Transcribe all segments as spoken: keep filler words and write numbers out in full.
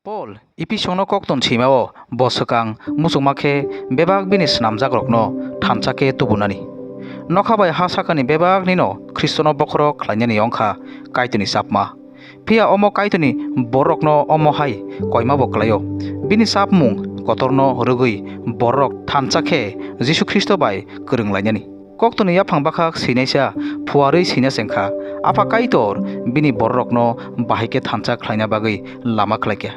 Paul Ephesongno koktun swimao bo swkang muchungma khe bebak bini snamjakrokno thansa khe tubunani. Nokha bai ha sakani bebaknino Khristono bokhorok khlainani wngkha Kaitorni chapma. Phiya omo Kaitorni bororokno omo hai koimabo klaio. Bini chapmung kotorno rwgwi bororok thansa khe Jisu Khristo bai kwrwng lainani. Koktwni yaphang bwkhak swinaisa phuarwi swina chengkha, Apha Kaitor bini bororokno bahai khe thansa khlaina bagwi lama khlaikha.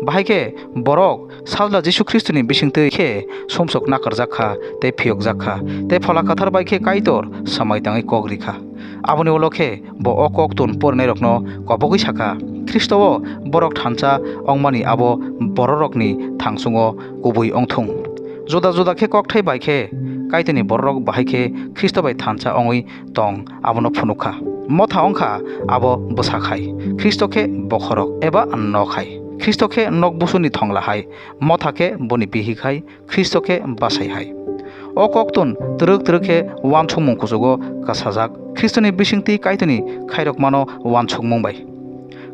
Bahai khe borok Sajla Jisu Khristoni bisingtwi khe sumsok nakarjak kha tei phiyokjak kha, tei Phola Kwthar bai khe Kaitor swmai tangwi kok ri kha. Aboni ulo khe bo o koktun porinairokno kobogwi sakha, Khristo-o borok thansa wngmani abo bororokni thangsungo kubui wngthung. Juda juda khe kokthai bai khe Kaitorni bororok bahai khe Khristo bai thansa wngwi tong abono phunuk kha. Motha wng kha abo bwsak hai, Khristo khe bokhorok eba nok hai. Khristo khe nok busuni thongla hai, motha khe boni bihik hai, Khristo khe bachai hai. O koktun twrwk twrwk khe uansukmung kuchugo kwsajak, Khristoni bisingtwi Kaitorni khairokmano uansukmung bai.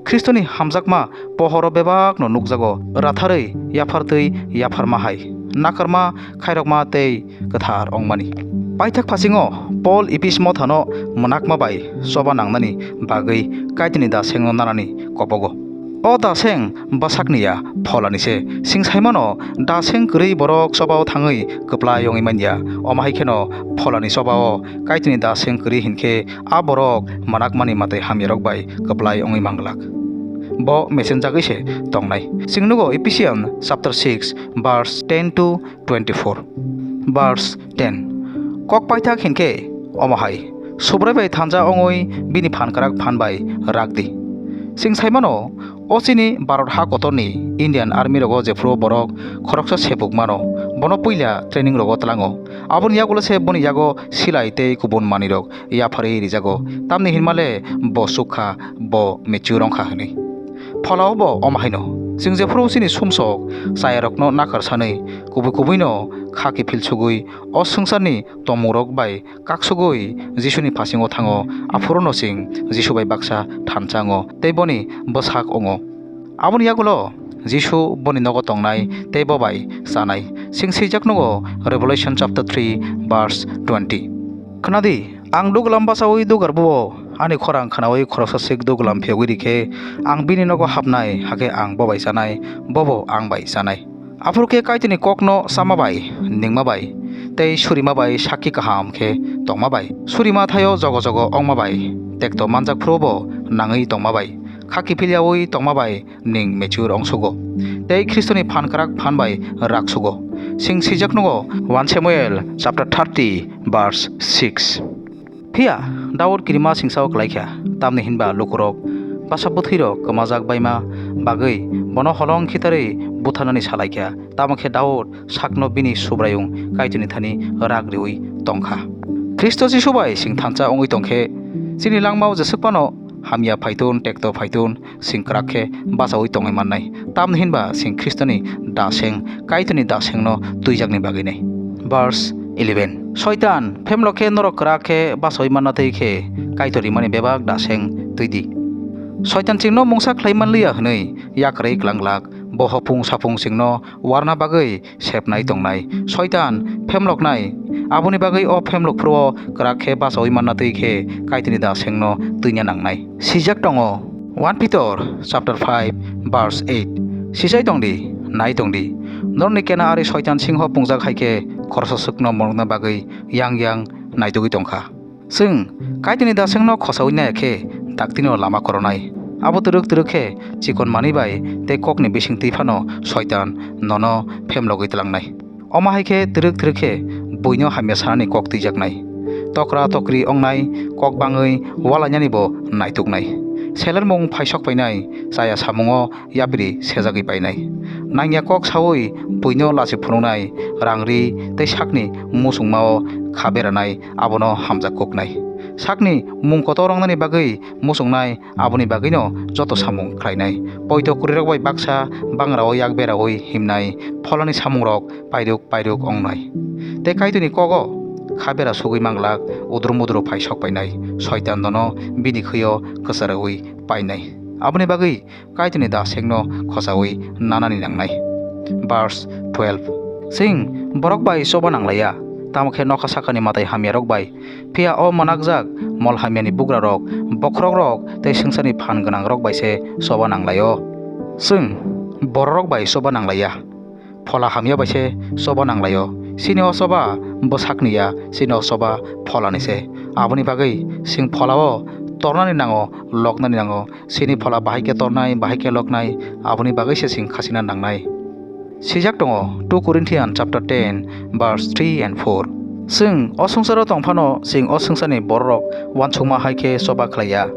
Khristoni hamjakma pohoro bebakno nukjago, ratharwi yaphartwi yapharma hai, nakarma khairokma tei kwthar wngmani. Paithak phasingo Paul Ephes mothano mwnakma bai choba nangnani bagwi Kaitorni dasengno nanani kobogo. O daseng bwsakni ya, pholani se. Sing saimano, daseng kwrwi borok chobao thangwi kwplai wngwi manya. Omo hai kheno pholani chobao Kaitorni daseng kwrwi hinkhe a borok mwnakmani mwtai hamyarok bai kwplai wngwi manglak. Bo mesenjagwi se tongnai. Chwng nugo Ephesians chapter six verse ten to twenty-four, verse ten. Kok paithak hinkhe omo hai, Subrai bai thansa wngwi bini phan kwrak phan bai rak di. Chwng saimano, o chini Bharat ha kotorni Indian Army rogo jephuru borok khoroksa sepuk mano, bono puila training rogo tlango. Aboni yagulo se boni yago silai tei kubun manwirok yapharwi rijago. Tamni hinmale bo chukha, bo mature wngkha hwnwi. Pholao bo omo haino, chwng jephuru chini sumsok chayarokno nakar sanwi kubui kubuino kha kiphil sugwi o swngcharni tongmungrok bai kaksugwi Jisuni phasingo thango, aphuruno chwng Jisu bai baksa thansa wngo tei boni bwsak wngo. Aboni yagulo Jisu boni nogo tongnai tei bo bai chanai. Chwng swijak nugo Revelation chapter three verse twenty. Khwnadi, ang duglam bachaui dugarbuo, ani khorang khnaui khoroksa swk duglam phiyogwi rikhe, ang bini nogo hapnai, hakhe ang bo bai chanai, bobo ang bai chanai. Aphuru khe Kaitorni kokno chama bai, ningma bai, tei surima bai sakki kaham khe tongma bai, surima thaio jogo jogo ongma bai, tekto manjak phuru bo nangwi tongma bai, kha kiphil yaui tongma bai, ning mature wng sugo, tei Khristoni phan kwrak phan bai rak sugo. Chwng swijak nugo one Samuel chapter thirty verse six. Phiya Daud kirima singsao klaikha, tamni hinba lukurok basa bwthwirok kwmajak baima bagwi bono holong khitarwi butharnani salaikha. Tamo khe Daud sakno bini Subraiyung Kaitorni thani rak riui tongkha. Khristo Jisu bai chwng thansa wngwi tongkhe, chini langmao jeswk phano hamya phaitun, tekto phaitun, chwng kwrak khe bachaui tongwi mannai, tamni hinba chwng Khristoni daseng, Kaitorni dasengno twijakni bagwinai. Verse eleven. Soitan, phemlok khe norok kwrak khe bachaui manna twi khe Kaitor rimani bebak daseng twi di. Soitan chwngno mungsa khlai man liya hwnwi yakarwi klang glak, bo hopung sapung chwngno warna bagwi sepnai tongnai. Soitan, phemloknai. Aboni bagwi o phemlok phuru-o kwrak khe bachaui manna twi khe Kaitorni dasengno twina nangnai. Swijak tongo, one Peter chapter five verse eight. Sijai tong di, nai tong di. Norokni kena ari Soitan singho pungjak hai khe khoroksa swkno morokna bagwi yang yang naitugwi tongkha. Chwng Kaitorni dasengno khosaui naiya khe daktino lama koronai. Abo twrwk twrwk khe chikon manwi bai tei kokni bising twi phano Soitan nono phemlogwi tlangnai. Omo hai khe twrwk twrwk khe buino hamya sanani kok twijaknai. Tokra tokri ongnai, kok bangwi walainani bo naituknai. Selermung phaisok painai, chaya samungo yapri sejagwi painai. Nangya kok saui buino lachi phunuknai, rang ri tei sakni muchungmao kha beranai, abono hamjak kuknai. Sakni mung kotor wngnani bagwi muchungnai, aboni bagwino joto samung khlainai. Poito kwrwirok bai baksa bangrao yak beraui himnai, pholani samungrok pairuk pairuk ongnai. Tei Kaitorni kogo kha bera sugwi manglak, udrum udru phai sok painai, Soitan nono bini khwio kwcharaui painai. Aboni bagwi Kaitorni da sengno khochaui nanani nangnai. Verse twelve. Chwng borok bai choba nanglaiya, tamo khe nokha sakani matai hamyarok bai, phiya o mwnakjak mol hamyani bugrarok, bokhorokrok tei swngcharni phan gwnangrok bai se choba nanglaio. Chwng bororok bai choba nanglaiya. Phola hamya bai se choba nanglaio. Chini o choba bwsakni ya, chini o choba pholani se. Aboni bagwi chwng pholao tornani nango, loknani nango. Chini phola bahai khe tornai, bahai khe loknai, aboni bagwi se chwng khachina nangnai. Swijak tongo two Corinthians chapter ten verse three and four. Chwng o swngcharo tong phano chwng o swngcharni bororok uansukma hai khe choba khlaiya.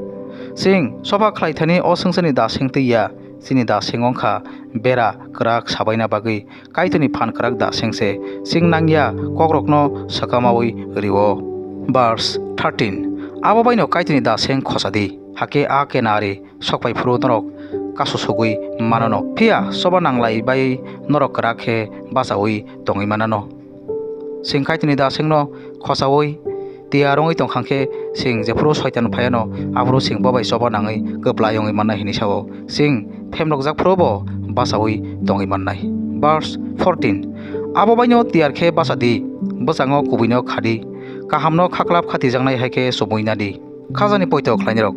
Chwng choba khlai thani o swngcharni da seng twi ya, chini da seng wng kha bera kwrak sabaina bagwi Kaitorni phan kwrak da seng se, chwng nangya kokrokno swkamaui rio. Verse thirteen. Abo baino Kaitorni da seng khosa di, hakhe a kenari sokpai phuru norok kasu sugui manano, phiya choba nanglai bai norok kwrak khe bachaui tongwi manano. Chwng Kaitorni da sengno khosaui tiyar wngwi tong kha khe, chwng jephuru Soitan phaiano, aphuru chwng bo bai choba nangwi kwplai wngwi mannai hinwi sao. Chwng phemlokjak phuru bo bachaui tongwi mannai. Verse fourteen. Abo baino tiyar khe bacha di, bwskango kubuino kha di, kahamno khaklap khatijaknai hai khe chumui na di. Khajani poito khlainairok.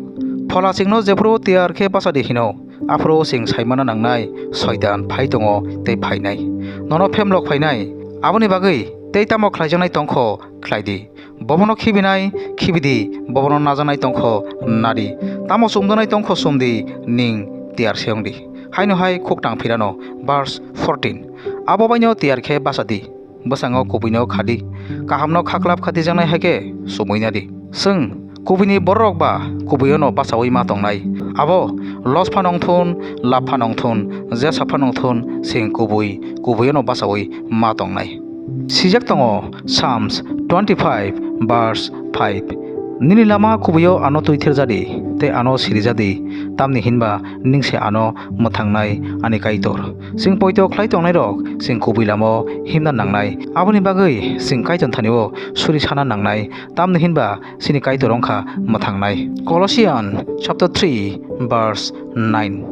Phola chwngno jephuru tiyar khe bacha di hino, aphuru chwng sai manna nangnai, Soitan phai tongo tei phainai. Nono phemlok phainai. Aboni bagwi tei tamo khlaijaknai tong kho, khlai di. Bobono khibinai, khibi di. Bobono najaknai tong kho, na di. Tamo chumjaknai tong kho, chum di. Ning tiyar se wng di. Haino hai khuk tang phirano. Verse fourteen. Abo baino tiyar khe bacha di. Bwskango kubuino kha di, kahamno khaklap khatijaknai hai khe chumui na di. Chwng kubuini bororok ba kubuiono bachaui ma tongnai. Abo loss phano wng thun, lab phano wng thun, jesa phano wng thun, chwng kubui kubuiono bachaui ma tongnai. Swijak tongo Psalms twenty-five verse five. Nini lama kubuio ano twithir ja di, tei ano siri ja di, tamni hinba ning se ano mwthangnai, ani Kaitor. Chwng poito khlai tongnairok chwng kubui lamao himna nangnai. Aboni bagwi chwng Kaitor thani-o suri sana nangnai, tamni hinba chini Kaitor wng kha mwthangnai. Colossians chapter three verse nine.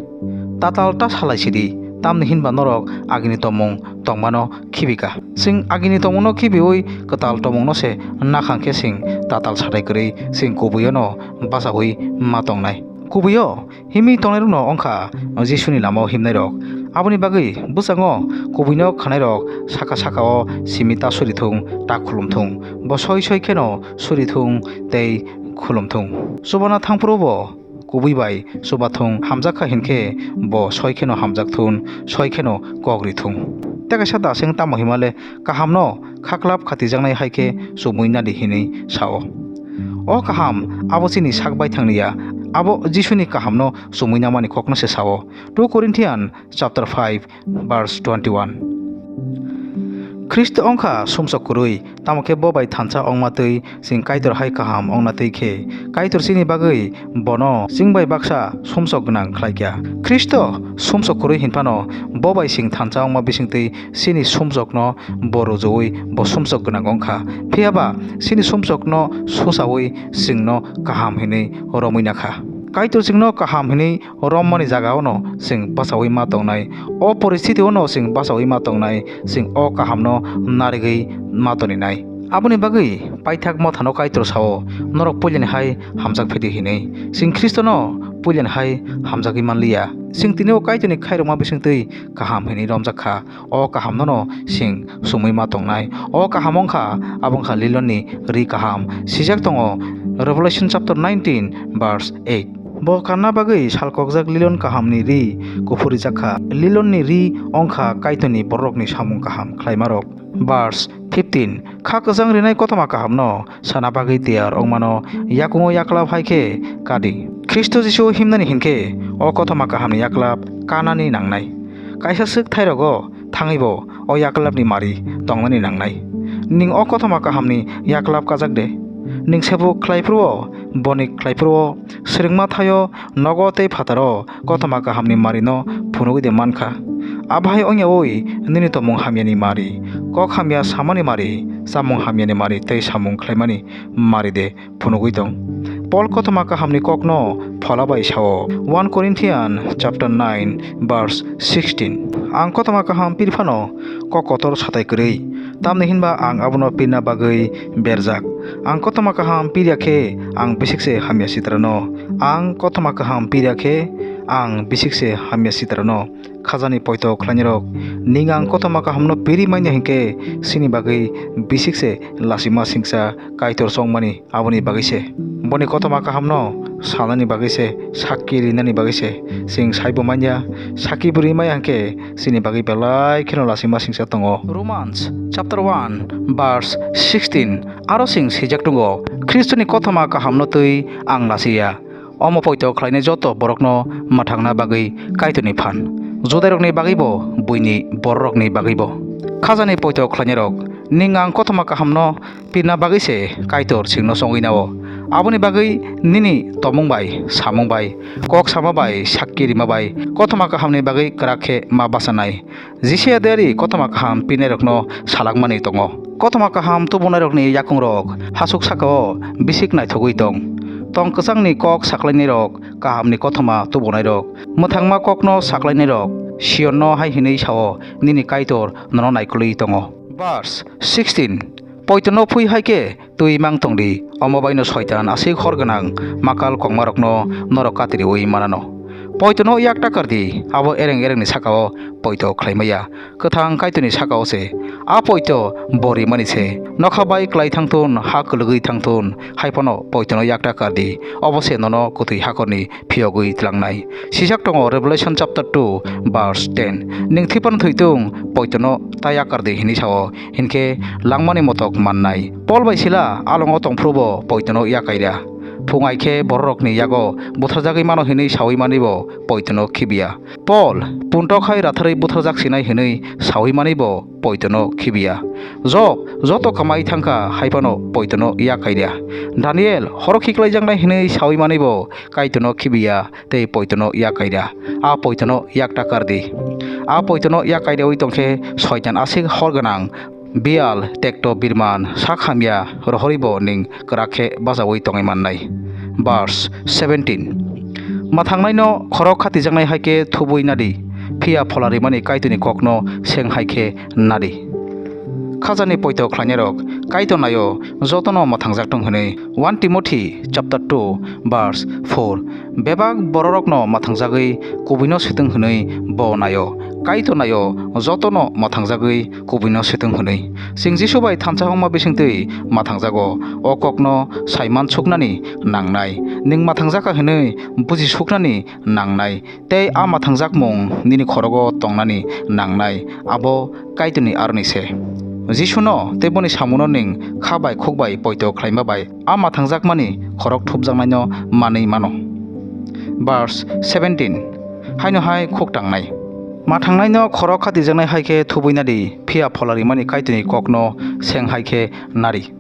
Tatal ta salai sidi, tamni hinba norok agini tongmung tongmano khibika. Chwng agini tongmungno khibiui kwtal tongmungno se nakhang khe chwng tatal satai kwrwi chwng kubuiono bachaui ma tongnai. Kubuio himwi tongnairokno wng kha Jisuni lamao himnairok. Aboni bagwi bwskango kubuino khwnairok saka sakao simi ta suri thung, ta khulum thung. Bo soi soi kheno suri thung tei khulum thung. Chubana thang phuru bo kubui bai chuba thung, hamjak kha hinkhe bo soi kheno hamjak thun, soi kheno kok ri thung. Tei kaisa da seng tamo himale kahamno khaklap khatijaknai hai khe chumui nadi hinwi sao. O kaham abo chini sak baithangni ya, abo Jisuni kahamno chumui namani kokno se sao. Two Corinthians chapter five verse twenty-one. Khristo wng kha sumsok kwrwi, tamo khe bo bai thansa wngma twi chwng Kaitor hai kaham wngna twi khe, Kaitor chini bagwi bono chwng bai baksa sumsok gwnang khlai kha. Khristo sumsok kwrwi hin phano bo bai chwng thansa wngma bising twi chini sumsokno bo rujuui bo sumsok gwnang wng kha. Phiya ba chini sumsokno susaui chwngno kaham hinwi romwi na kha. Kaitor chwngno kaham hinwi rommani jagao no chwng bachaui ma tongnai. O poristiti o no chwng bachaui ma tongnai, chwng o kahamno narigwi ma toninai. Aboni bagwi paithak mothano Kaitor sao, norok puilani hai hamjak phidi hinwi. Chwng Khristono puilani hai hamjagwi manliya. Chwng tini o Kaitorni khairokma bisingtwi kaham hinwi romjak kha. O kahamno no chwng sumui ma tongnai. O kaham wng kha, abo wng kha Lilonni ri kaham. Swijak tongo Revelation chapter nineteen verse eight. Bo kanna bagwi salkokjak lilon kahamni ri kuphur rijak kha. Lilonni ri wng kha Kaitorni bororokni samung kaham khlaimarok. Verse fifteen. Kha kwchang rinai kothoma kahamno sana bagwi tiyar wngmano yakungo yaklap hai khe kadi. Khristo Jisu himnani hinkhe o kothoma kahamni yaklap kanani nangnai. Kaisa swk thairogo thangwibo o yaklapni mari tongnani nangnai. Ning o kothoma kahamni yaklap kajak de? Ning sebu khlai phuru-o, boni khlai phuru-o, swrwngma thaio, nogo tei phataro kothoma kahamni marino phunugwi de mankha. Abo hai wngyaui nini tongmung hamyani mari, kok hamya samani mari, chamung hamyani mari tei samung khlaimani mari de phunugwi tong. Paul kothoma kahamni kokno phola bai sao, one Corinthian chapter nine verse sixteen. Ang kothoma kaham piri phano kok kotor satai kwrwi, tamni hinba ang abono pirna bagwi berjak. Ang kothoma kaham pirya khe ang bisik se hamya sitrano. Ang kothoma kaham pirya khe ang bisik se hamya sitrano. Khajani poito khlainirok, ning ang kothoma kahamno piri manya hinkhe chini bagwi bisik se lasima singcha Kaitor chongmani aboni bagwi se. Boni kothoma kahamno sanani bagwi se, sakki rinani bagwi se. Chwng saibo manya, sakki bo ri maya hinkhe chini bagwi belai kheno lasima singcha tongo. Romans chapter one verse sixteen, aro chwng swijak tongo, Khristoni kothoma kahamno twi ang lasiya. Omo poito khlainai joto borokno mwthangna bagwi Kaitorni phan, Judairokni bagwibo, buini bororokni bagwibo. Khajani poito khlainairok, ning ang kothoma kahamno pirna bagwi se Kaitor chwngno chongwi nao. Aboni bagwi nini tongmung bai, samung bai, kok sama bai, sakki rima bai, kothoma kahamni bagwi kwrak khe ma bachanai. Jisiya diari kothoma kaham pirnairokno salakmani tongo. Kothoma kaham tubunairokni yakungrok hasuk sakao bisik naithogwi tong. Tong kwchangni kok saklainairok, kahamni kothoma tubunairok, mwthangma kokno saklainairok, Sionno hai hwnwi sao, "Nini Kaitor nono naikolwi tongo." Verse sixteen. Poitono phui hai khe twi mang tong di, omo baino Soitan aswk hor gwnang makal kongmarokno norok katriwi manano. Poitono yak takar di, abo ereng erengni sakao poito khlai maya, kwthang Kaitorni sakao se. A poito bo rimani se. Nokha bai klai thangthun, ha kwlwgwi thangthun, hai phano poitono yak takar di, obo se nono kwthwi hakhorni phiyogwi tlangnai. Sijak tongo Revelation chapter two verse ten, "Nwng thwi phano thwitung, poitono ta yakar di," hwnwi sao, hinkhe langmani motok mannai. Paul bai Sila alongo tongphrubo poitono yakaira. Phung ai khe bororokni yago butharjagwi mano hwnwi saui manibo poitono khibiya. Paul puntok hai ratharwi butharjak sinai hwnwi saui manibo poitono khibiya. Job joto kamai thangkha hai phano poitono yakaira. Daniel horo khiklaijaknai hwnwi saui manibo Kaitorno khibiya tei poitono yakaira. A poitono yak takar di. A poitono yakairaui tongkhe Soitan aswk hor gwnang, Bial, tekto birman, sak hamya rohoribo nwng kwrak khe bachaui tongwi mannai. Verse seventeen. Mwthangnaino khorok khatijaknai hai khe thubui nadi, phiya phola rimani Kaitorni kokno seng hai khe nadi. Khajani poito khlainairok, Kaitor naio jotono mwthangjak tong hwnwi one Timothy chapter two verse four. Bebak bororokno mwthangjagwi kubuino swtwng hwnwi bo naio. Kaitor naio jotono mwthangjagwi kubuino swtwng hwnwi. Chwng Jisu bai thansa wngma bisingtwi mwthangjago. O kokno saiman suknani nangnai. Nwng mwthangjak kha hwnwi buji suknani nangnai. Tei a mwthangjakmung nini khorogo tongnani nangnai, abo Kaitorni aroni se. Jisuno tei boni samungo nwng kha bai khuk bai poito khlaima bai a mwthangjakmani khorok thupjaknaino manwi mano. Verse seventeen. Haino hai khuk tangnai. Mwthangnaino khorok khatijaknai hai khe thubui nadi, phiya phola rimani Kaitorni kokno seng hai khe nari.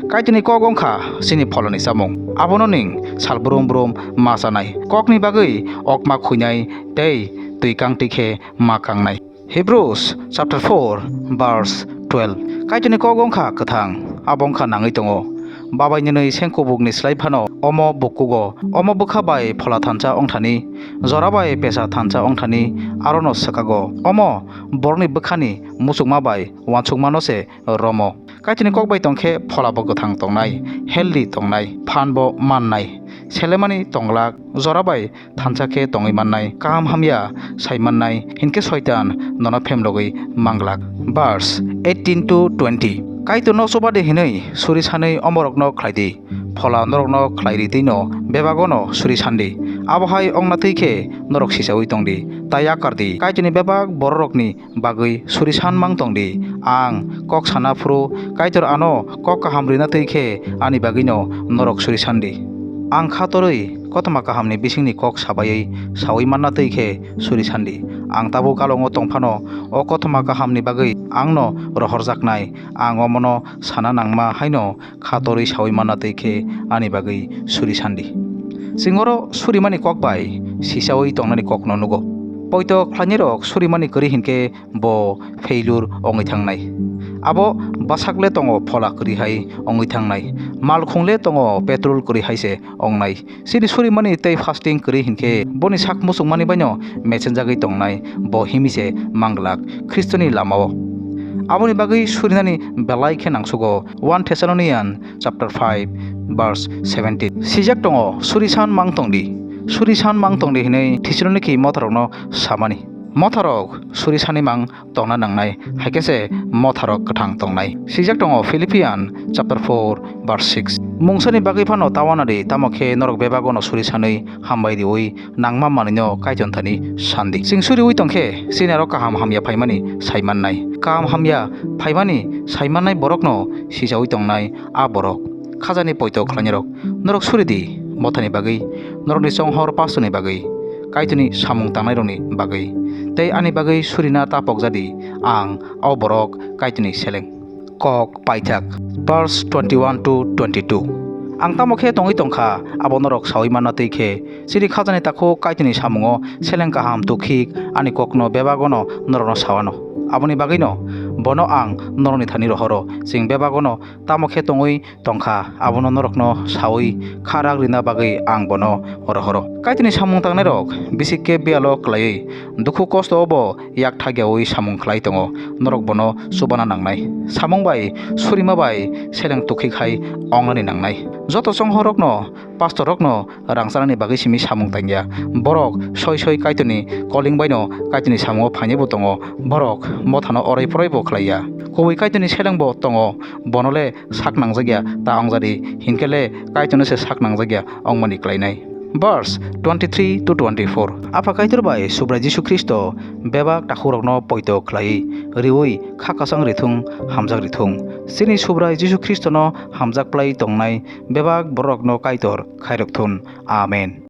Kaitorni kok wng kha chini pholani chamung. Abono nwng sal brum brum ma chanai. Kokni bagwi okma khuinai tei twi kangtwi khe ma kangnai. Hebrews chapter four verse twelve. Kaitorni kok wng kha kwthang, abo wng kha nangwi tongo. Babai nwnwi seng kubukni slai phano omo bukkugo, omo bwkha bai phola thansa wng thani, jora bai pesa thansa wng thani, arono swkago. Omo borokni bwkhani muchukma bai uansukmano se romo. Kaitorni kok bai tongkhe pholabo kwthang tongnai, healthy tongnai, phanbo mannai, selemani tonglak, jora bai thansa khe tongwi mannai, kaham hamya sai mannai, hinkhe Soitan nono phemlogwi manglak. Verse eighteen to twenty. Kaitorno chubadi hinwi suri sanwi omorokno khlai di, phola norokno khlai ri twi no bebagono suri sandi. Abohai ongna twi khe norok sichaui tong di, ta yakar di. Kaitorni bebak bororokni bagwi suri san mang tong di. Ang kok sana phuru Kaitor ano kok kaham rina twi khe ani bagwino norok suri san di. Ang kha torwi kothoma kahamni bisingni kok sabaiwi saui manna twi khe suri san di. Ang tabuk alongo tong phano o kothoma kahamni bagwi angno rohorjaknai. Ang omono sana nangma haino kha torwi saui manna twi khe ani bagwi suri san di. Chwng oro surimani kok bai sichaui tongnani kokno nugo. Poito khlainairok surimani kwrwi hinkhe bo failure wngwi thangnai. Abo bwsak le tongo phola kwrwi hai wngwi thangnai, malkhung le tongo petrol kwrwi hai se wngnai. Chini surimani tei fasting kwrwi hinkhe boni sak muchungmani baino mechenjagwi tongnai, bo himwi se manglak Khristoni lamao. Aboni bagwi surinani belai khe nangsugo, One Thessalonian chapter five, verse seventeen. Sijak tongo, "Suri san mang tongdi, suri san mang tongdi," hinwi Thessaloniki motharokno samani. Motharok suri sani mang tongna nangnai, hai khe se motharok kwthang tongnai. Sijak tongo Philippian chapter four, verse six. Mungsani bagwi phano ta uanadi, tamo khe norok bebagono suri sanwi hambai riwi nangma manwino Kaitor thani sandi. Chwng suriwi tongkhe, chini aro kaham hamya phaimani saimannai. Kaham hamya phaimani saimannai borokno sijawi tongnai a borok. Khajani poito khlainairok, norok suri di, mothani bagwi, norokni chonghor pastorni bagwi, Kaitorni samung tangnairokni bagwi, tei ani bagwi surina ta pokjadi, ang o borok Kaitorni seleng. Kok paithak, verse twenty-one to twenty-two. Ang tamo khe tongwi tongkha, abo norok saui manna twi khe, chini khajani takhuk Kaitorni samungo seleng kaham tukhik ani kokno bebagono norokno sawano. Aboni bagwino bono ang norokni thani rohoro, chwng bebagono tamo khe tongwi tongkha, abono norokno saui kha rak rina bagwi ang bono rohoro. Kaitorni samung tangnairok bisik khe biyalo klaiwi dukhu kosto bo yak thakyaui samung khlai tongo, norok bono chubana nangnai. Samung bai surima bai seleng tukhik hai wngnani nangnai. Joto chonghorrokno, pastorrokno rang chanani bagwi simi samung tangya. Borok soi soi Kaitorni koling baino Kaitorni samungo phainaibo tongo. Borok mothano oroi poroi bo khlaiya. Kubui Kaitorni seleng bo tongo, bono le sak nangjak ya ta wngjadi, hinkhe le Kaitorno se sak nangjak ya wngmani klainai. Verse twenty-three to twenty-four. Apha Kaitor bai Subrai Jisu Khristo bebak takhukrokno poito khlaiwi riwi kha kwchang rithung, hamjak rithung. Chini Subrai Jisu Khristono hamjak plai tongnai bebak borokno Kaitor khairok thun. Amen.